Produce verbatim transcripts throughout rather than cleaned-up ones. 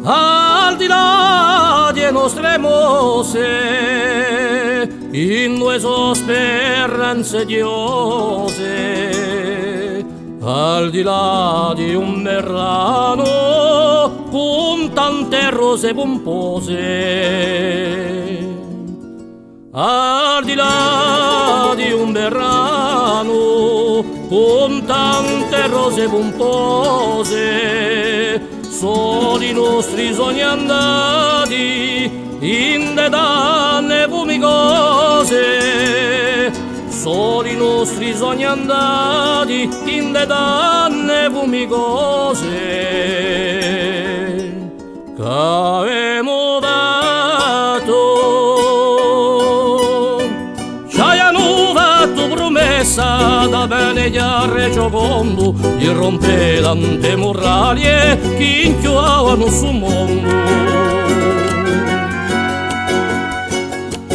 Al di là di e nostre mose, induve sò speranze ghjose, al di là di un verranu cun tante rose pumpose. Al di là di un verranu cun tante rose pumpose, sò i nostri sogni andati in de tanne fumicose, sò i nostri sogni andati in de tanne fumicose. Ch'avemu fattu? Ci avemu fattu prumessa da vene chjare Giocondu, di rompe tante muraglie chì inchjuvavanu stu mondu.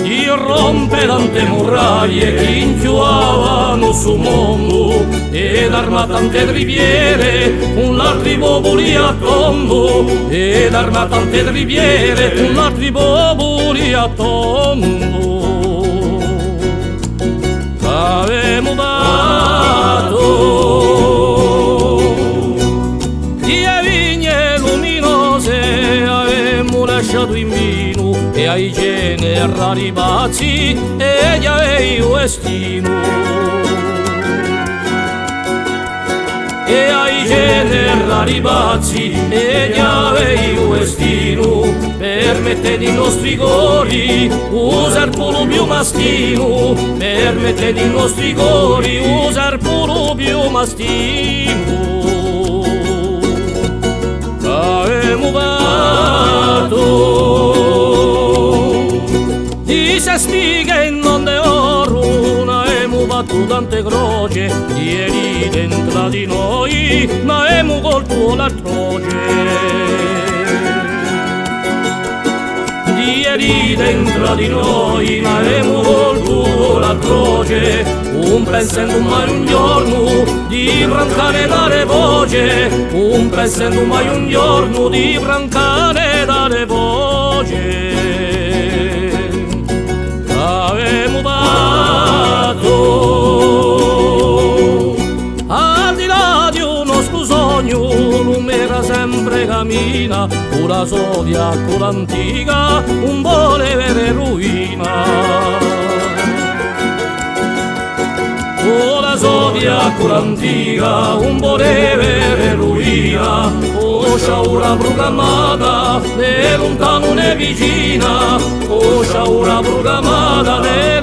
Di rompe tante muraglie chì inchjuvavanu stu mondu, è d'armà tante triviere cun l'altri populi à tondu, è d'armà tante triviere cun l'altri populi à tondu. Ch'avemu fattu? Di e vigne luminose avemu lasciatu in vinu, è à i generali pazzi è ghjè u destinu. È à i generali pazzi è ghjè u destinu, permettete i nostri cori u serpulu più maschinu, permettete i nostri cori u serpulu più maschinu. Ch'avemu fattu? Di ste spighe in onde oru n'avemu fattu tante croce, di eri dentra di noi n'avemu coltu la croce. Di eri dentra di noi n'avemu coltu la croce, ùn pensendu mai un ghjornu di francà ne dare voce, ùn pensendu mai un ghjornu di francà ne dare voce. Ch'avemu fattu? Al di là di u nostru sognu, l'omu era sempre camina, cù la so fiacula antica, ùn vole vede ruina. Cù la so fiacula antica, ùn vole vede ruina, o sciaura prugrammata, nè luntanu nè vicina, o sciaura prugrammata, nè